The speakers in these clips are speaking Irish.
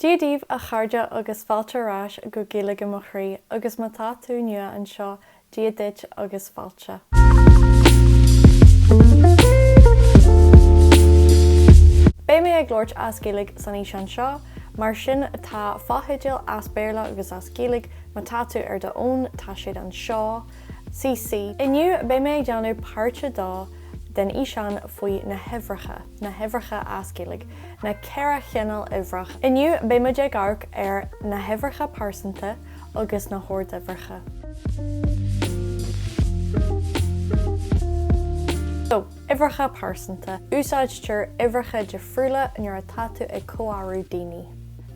Dia daoibh a chairde agus fáilte ar ais go Gaeilge i mo chroí agus má tá tú nua anseo, Dia duit agus fáilte. Beidh mé ag labhairt as Gaeilge san fhíseán seo, mar sin tá fotheidil as Béarla agus as Gaeilge, má tá tú ar do fhón tá siad anseo. CC. Inniu beidh mé ag déanamh páirt a dó den fhíseán faoi na huimhreacha, na huimhreacha as Gaeilge, na 4 chineál uimhreach. Inniu beidh muid ag amharc ar na huimhreacha pearsanta agus na horduimhreacha. So, uimhreacha pearsanta. Úsáidtear uimhreacha difriúla nuair atá tú ag comhaireamh daoine.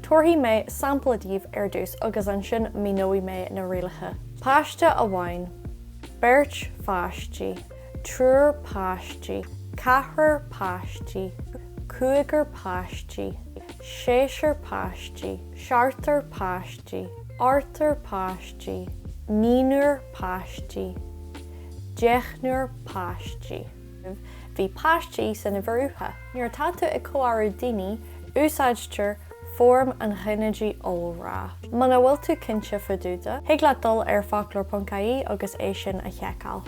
Tabharfaidh mé sampla daoibh ar dtús agus ansin míneoidh mé na rialacha. Páiste amháin. Beirt pháistí. Triúr páistí. Ceathrar páistí. Cúigear páistí. Seisear páistí. Seachtar páistí. Ochtar páistí. Naonúr páistí. Deichniúr páistí. Bhí páistí san uimhir uatha. Nuair atá tú ag comhaireamh daoine, úsáidtear foirm an ghinidigh iolra. Muna bhfuil tú cinnte fá dtaobh de, thig leat dul ar foclóir.ie agus é sin a sheiceáil.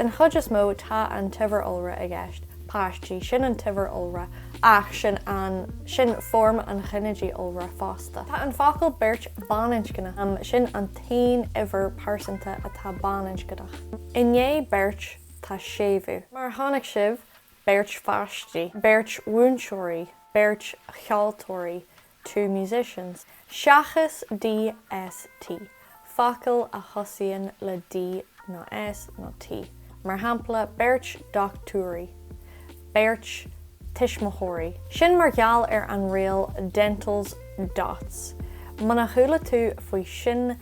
Den chuid is mó, tá an t-uimhir iolra i gceist, páistí, sin an t-uimhir iolra, ach sin an, sin foirm an ghinidigh iolra fosta. Tá an focal beirt baininscneach, sin an t-aon uimhir pearsanta atá baininscneach. I ndiaidh beirt, tá séimhiú. Mar a chonaic sibh, beirt pháistí, beirt mhúinteoirí, beirt cheoltóirí, two musicians, seachas D, S, T, focail a thosaíonn le D nó S nó T, mar shampla beirt dochtúirí, beirt tuismitheoirí. Sin mar gheall ar an riail dentals dots. Muna chuala tú faoi sin,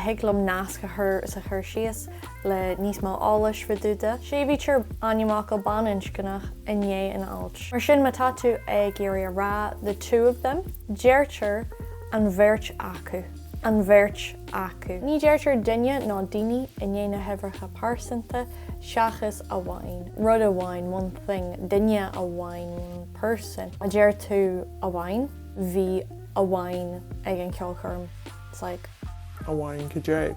thig liom nasc a chur sa chur síos le níos mó eolais fá dtaobh de. Séimhítear ainmfhocal baininscneach i ndiaidh an ailt. Mar sin má tá tú ag iarraidh a rá the two of them, deirtear an bheirt acu, an bheirt acu. Ní deirtear duine nó daoine i ndiaidh na huimhreacha pearsanta seachas amháin, rud amháin, one thing, duine amháin, one person. Má deir tú amháin, bhí amháin ag an cheolchoirm. It's like. Amháin cad é?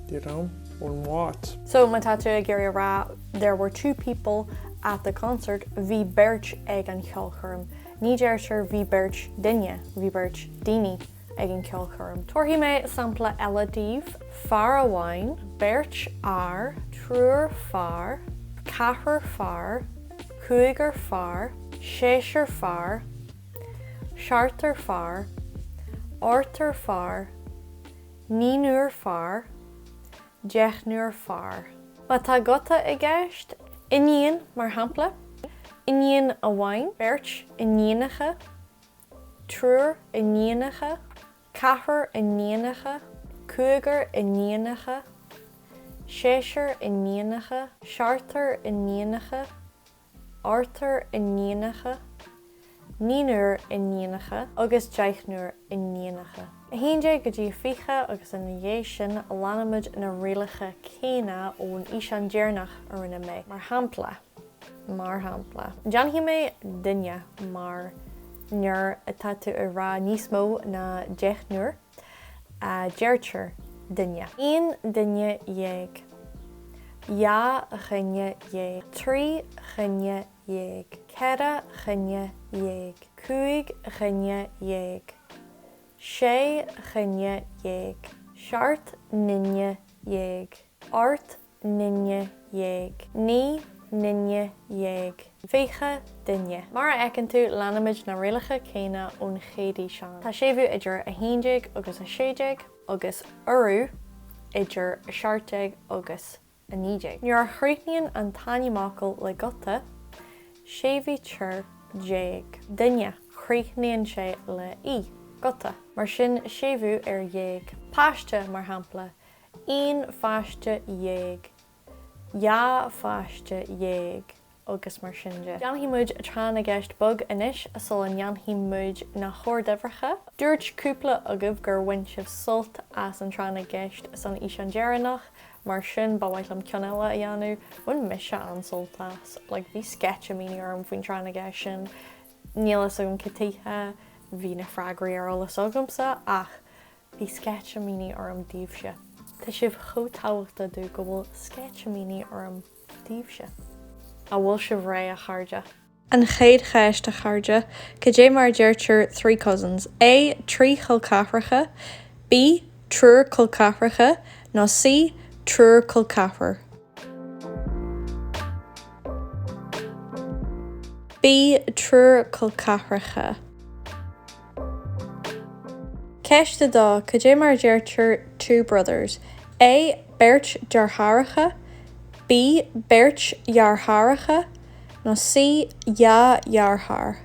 You know? One what? So má tá tú ag iarraidh a rá there were two people at the concert, bhí beirt ag an cheolchoirm. Ní deirtear bhí beirt duine, bhí beirt daoine ag an cheolchoirm. Tabharfaidh mé sampla eile daoibh, fear amháin, beirt fhear, triúr fear, ceathrar fear, cúigear fear, seisear fear, seachtar fear, ochtar fear, naonúr fear, deichniúr fear. Má tá guta i gceist, iníon mar shampla, iníon amháin, beirt iníonacha, triúr iníonacha, ceathrar iníonacha, cúigear iníonacha, seisear iníonacha, seachtar iníonacha, ochtar iníonacha, naonúr iníonacha agus deichniúr iníonacha. 11 go dtí 20 agus ina dhiaidh sin leanaimid na rialacha céanna ón fhíseán deireanach a rinne mé. Mar shampla, mar shampla, déanfaidh mé duine mar nuair atá tú ag rá níos mó ná deichniúr, a deirtear duine. Aon duine dhéag. Dhá dhuine dhéag. Trí dhuine dhéag. Ceithre dhuine dhéag. Cúig dhuine dhéag. Sé dhuine dhéag. Seacht nduine dhéag. Ocht nduine dhéag. 19 nduine. 20 duine. Mar a fheiceann tú, leanaimid na rialacha céanna ón chéad fhíseán. Tá séimhiú idir 11 agus 16 agus urú idir 17 agus 19. Nuair a chríochnaíonn an t-ainmfhocal le guta, séimhítear déag. Duine, críochnaíonn sé le í, guta. Mar sin, séimhiú ar dhéag. Páiste, mar shampla, Aon pháiste dhéag, dhá pháiste dhéag agus mar sin de. Déanfaidh muid tráth na gceist beag anois sula ndéanfaidh muid na horduimhreacha. Dúirt cúpla agaibh gur bhain sibh sult as an tráth na gceist san fhíseán deireanach. Mar sin, ba mhaith liom ceann eile a dhéanamh. Bhain mise an-sult as. Like, bhí sceitimíní orm faoin tráth na gceist sin. Níl a fhios agam cad tuighe, bhí na freagraí ar eolas agamsa ach bhí sceitimíní orm daoibhse. Tá sibh chomh tábhachtach domh go bhfuil sceitimíní orm daoibhse. An bhfuil sibh réidh, a chairde? An chéad cheist, a chairde, cad é mar a deirtear three cousins? A, 3 chol ceathracha, B, triúr col ceathracha, nó C, triúr col ceathrar? B, triúr col ceathracha. Ceist 2, Cad é mar a deirtear two brothers? A, beirt deartháireacha, B, beirt dheartháireacha, nó C, 2 dheartháir?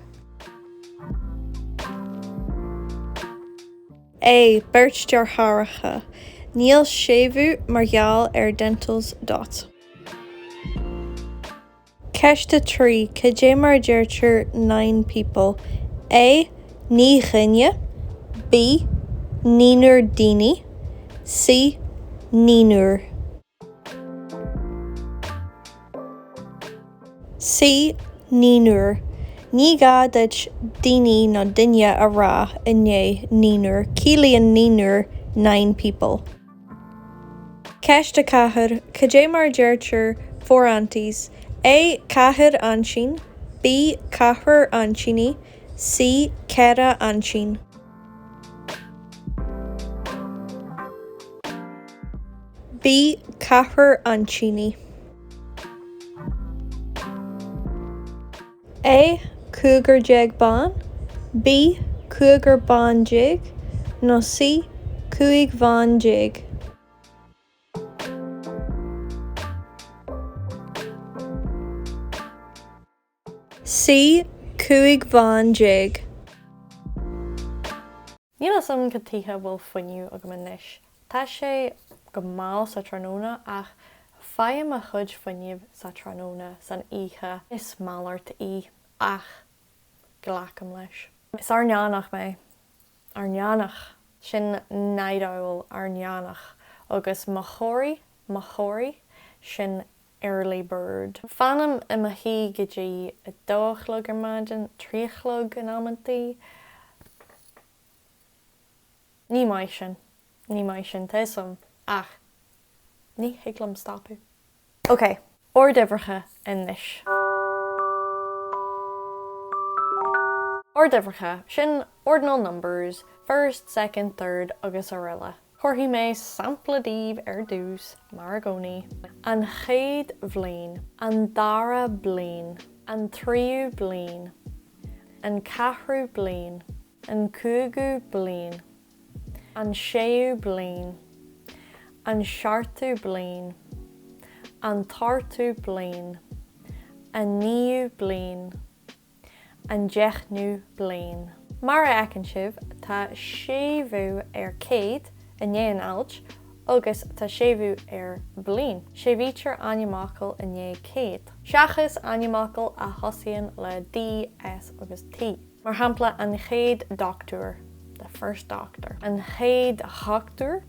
A, beirt deartháireacha. Níl séimhiú mar gheall ar dentals dots. Ceist 3, Cad é mar a deirtear nine people? A, 9 dhuine, B, naonúr daoine, C, naonúr. C, naonúr. Ní gá duit daoine nó duine a rá i ndiaidh naonúr, ciallaíonn naonúr nine people. Ceist 4, Cad é mar a deirtear four aunties? A, ceathair aintín, B, ceathrar aintíní, C, 4 aintín. B, ceathrar aintíní. A, 15 bean, B, 15 ban, nó C, 15 bhean. C, 15 bhean. Níl a fhios agam cad tuighe a bhfuil fuinneamh agam anois. Tá sé go mall sa tráthnóna ach faighim mo chuid fuinnimh sa tráthnóna, san oíche. Is malairt í ach glacaim leis. Is airneánach mé. Airneánach. Sin night owl, airneánach. Agus mochóirí, mochóirí, sin early bird. Fanaim i mo shuí go dtí 2 a chlog ar maidin, 3 a chlog in amantaí. Ní maith sin. Ní maith sin, tá 'fhios a'm, ach ní thig liom stopadh. Ok, orduimhreacha anois. Orduimhreacha, sin ordinal numbers, first, second, third agus araile. Tabharfaidh mé sampla daoibh ar dtús, mar i gcónaí. An chéad bhliain. An dara bliain. An tríú bliain. An ceathrú bliain. An cúigiú bliain. An séú bliain. An seachtú bliain. An t-ochtú bliain. An naoú bliain. An deichiú bliain. Mar a fheiceann sibh, tá séimhiú ar céad i ndiaidh an ailt agus tá séimhiú ar bliain. Séimhítear ainmfhocail i ndiaidh céad, seachas ainmfhocail a thosaíonn le D, S agus T. Mar shampla, an chéad dochtúir, the first doctor. An chéad dhochtúir,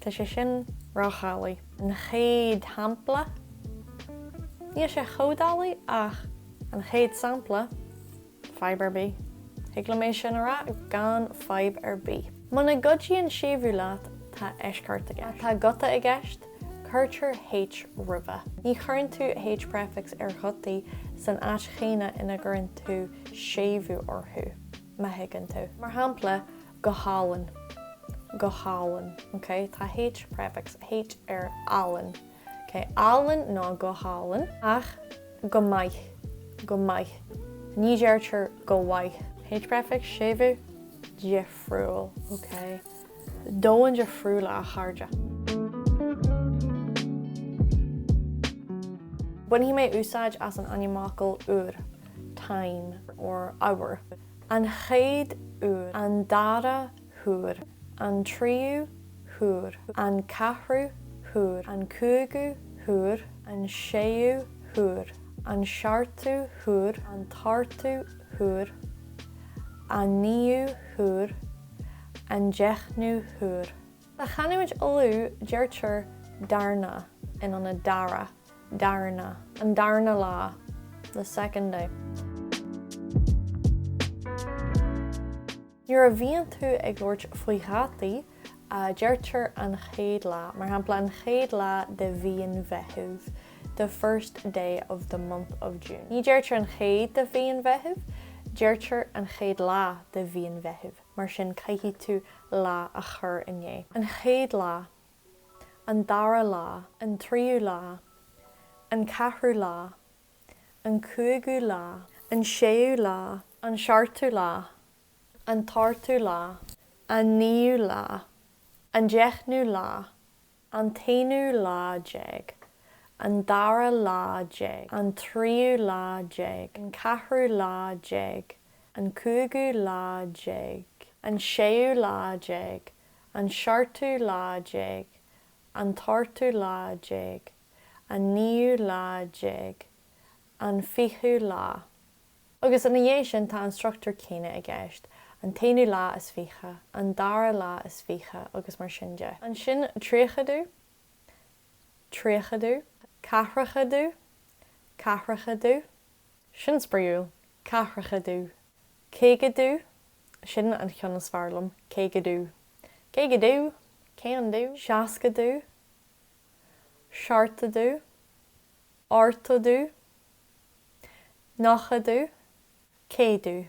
tá sé sin ródhoiligh. An chéad shampla, níl sé chomh doiligh ach. An chéad sampla, fadhb ar bith. Thig liom é sin a rá gan fadhb ar bith. Muna gcuidíonn séimhiú leat, tá eisceacht i gceist. Má tá guta i gceist, cuirtear H roimhe. Ní chuireann tú H-prefix ar ghutaí san áit chéanna ina gcuireann tú séimhiú orthu, má thuigeann tú. Mar shampla, go hálainn, go hálainn. Ok, tá H-prefix, H ar álainn. Ok, álainn nó go hálainn, ach go maith, go maith. Ní deirtear go mhaith. H-prefix, séimhiú, difriúil, ok. Domhain difriúla, a chairde. Bainfidh mé úsáid as an ainmfhocal uair, time or hour. An chéad uair, an dara huair, an tríú huair, an ceathrú huair, an cúigiú huair, an séú huair, an seachtú huair, an t-ochtú huair, an naoú huair, an deichiú huair. Sa chanúint Uladh deirtear Darna in ionad dara, darna, an darna lá, the second day. Nuair a bhíonn tú ag labhairt faoi dhátaí, deirtear an chéad lá, mar shampla an chéad lá de mhí an Mheithimh, the first day of the month of June. Ní deirtear an chéad de mhí an Mheithimh, deirtear an chéad lá de mhí an Mheithimh, mar sin caithfidh tú lá a chur i ndiaidh. An chéad lá, an dara lá, an tríú lá, an ceathrú lá, an cúigiú lá, an séú lá, an seachtú lá, an t-ochtú lá, an naoú lá, an deichiú lá, an t-aonú lá déag, an dara lá déag, an tríú lá déag, an ceathrú lá déag, an cúigiú lá déag, an séú lá déag, an seachtú lá déag, an t-ochtú lá déag, an naoú lá déag, an fichiú lá. Agus ina dhiaidh sin tá an struchtúr céanna i gceist, an t-aonú lá is fiche, an dara lá is fiche agus mar sin de. Ansin tríochadú, tríochadú, ceathrachaidú, ceathrachaidú, sin spraíúil, ceathrachaidú, caogaidú, sin an ceann is fearr liom, caogaidú, caogaidú, cén dú, seascaidú, seachtódú, ochtódú, nóchadú, céadú.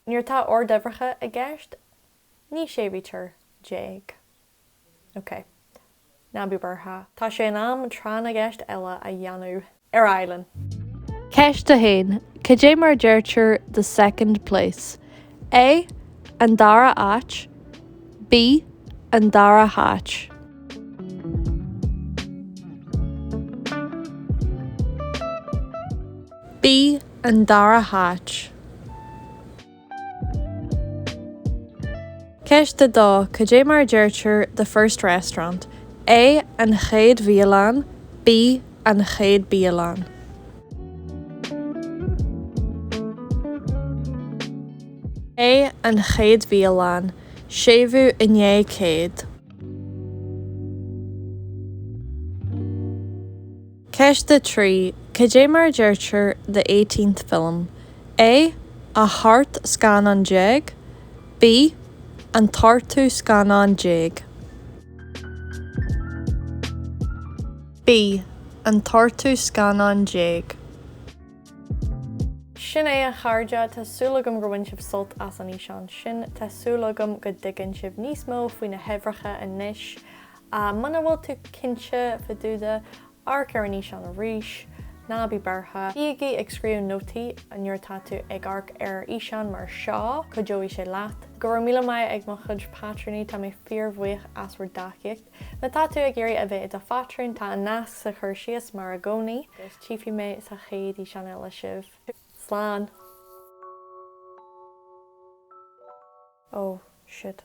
Nuair atá orduimhreacha i gceist, ní séimhítear déag. Ok. Ná bí buartha. Tá sé in am tráth na gceist eile a dhéanamh. Ar aghaidh linn. Ceist 1. Cad é mar a deirtear the second place? A. An dara háit. B. An dara háit. B. An dara háit. Ceist 2, Cad é mar a deirtear the first restaurant? A. An chéad bhialann B. An chéad bialann. A. An chéad bhialann, séimhiú i ndiaidh céad. Ceist 3, Cad é mar a deirtear the eighteenth film? A. A hocht scannán déag B. An t-ochtú scannán déag. B. An t-ochtú scannán déag. Sin é, a chairde, tá súil agam gur bhain sibh sult as an fhíseán sin. Tá súil agam go dtuigeann sibh níos mó faoi na huimhreacha anois. Muna bhfuil tú cinnte fá dtaobh de, amharc ar an fhíseán arís, ná bí buartha. Bígí ag scríobh nótaí nuair atá tú ag amharc ar fhíseán mar seo, cuideoidh sé leat. Go raibh míle maith ag mo chuid pátrúnaí, tá mé fíorbhuíoch as bhur dtacaíocht. Má tá tú ag iarraidh a bheith i do phátrún, tá an nasc sa chur síos mar i gcónaí. Agus tchífidh mé sa chéad fhíseán eile sibh. Slán! Oh, shit.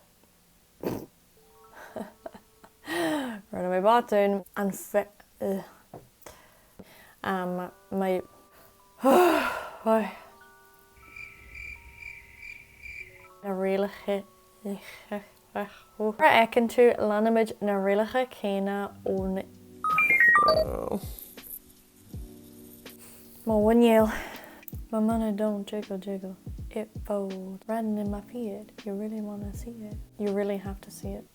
Rinne mé botún. An fi. Ugh. Um, my. Oi. Na rialacha. Mar a fheiceann tú, leanaimid na rialacha céanna ón. Mo mhuinéal. My money don't jiggle jiggle, it folds. Riding in my Fiat, you really wanna see it. You really have to see it.